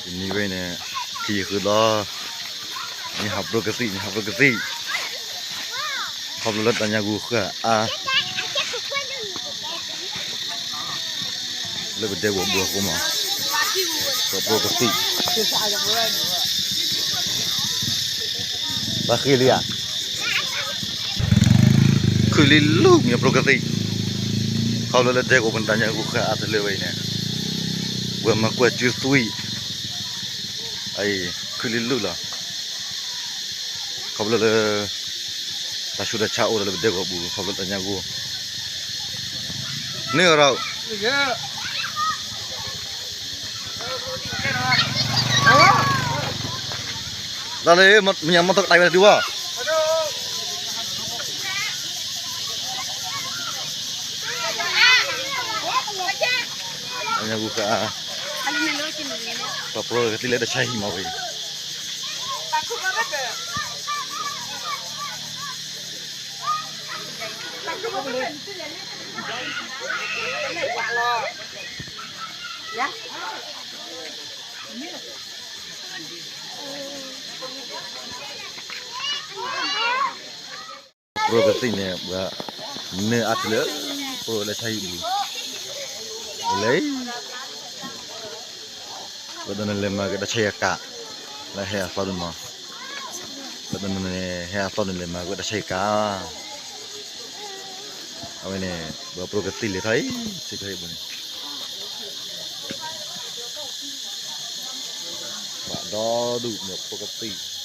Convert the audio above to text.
နံၤဝဲန့ၣ် ခံယဃုလီၤ, နဟးပရူၤကသံၣ် နဟးပရူၤကသံၣ်, ခီဖျိလၢတၢ်ညါဂိၢ်ဃၢ်အါ လၢပဒဲကဝီၤပူၤအဃိမး, ပရူၤကသံၣ်, ဘၣ်ဃ့လံဧါ, ခုၣ်လံလူၢ်မ့ၢ်ပရူၤကသံၣ်, ခီဖျိလၢဒဲကဝီၤပူၤန့ၣ် တၢ်ညါဂိၢ်ဃၢ်အါတလၢဝဲအံၤန့ၣ်, ပှၤမၤကွၢ်စုသွံၣ် အံၤ ခုၣ်လံလူၢ်လီၤ, ခီဖျိလၢ တၢ်ဆူးတၢ်ဆါအိၣ်ဒီးလၢပဒဲကဝီၤပူၤ ခီဖျိတၢ်ညါဂိၢ်, န့ၢ်အီၤဒီး တၢ်လၢ မညါမီၢ်ထီၣ်ကတၢၢ်ဝဲဒုးဘၣ်, တၢ်ညါဂိၢ်ဃၢ်အါ, ပှၤပရူၤကသံၣ်လၢတၢ်ဆါဟံၣ်မးဝဲအံၤ ပရူၤကသံၣ်န့ၣ် ပှၤ နၢအါတလၢ ပရူၤလၢဆါဟံၣ်ပူၤ, လဲၤ ပဒိးန့ၣ်လဲၤမၤက့ၤတၢ်ဆါဟံၣ်အကါ, လၢဟဲအသီဒုးမး, ပဒိးန့ၣ်ဟဲအသီန့ၣ်လဲၤမၤက့ၤတၢ်ဆါဟံၣ်ကါ, အဝဲန့ၣ် ပှၤပရူၤကသံၣ်လဲၤထီၣ်အံၤ ဆ့ကၤဟံၣ်ပူၤန့ၣ်, ပှၤဒီဒူၣ်မ့ၢ်ပရူၤကသံၣ်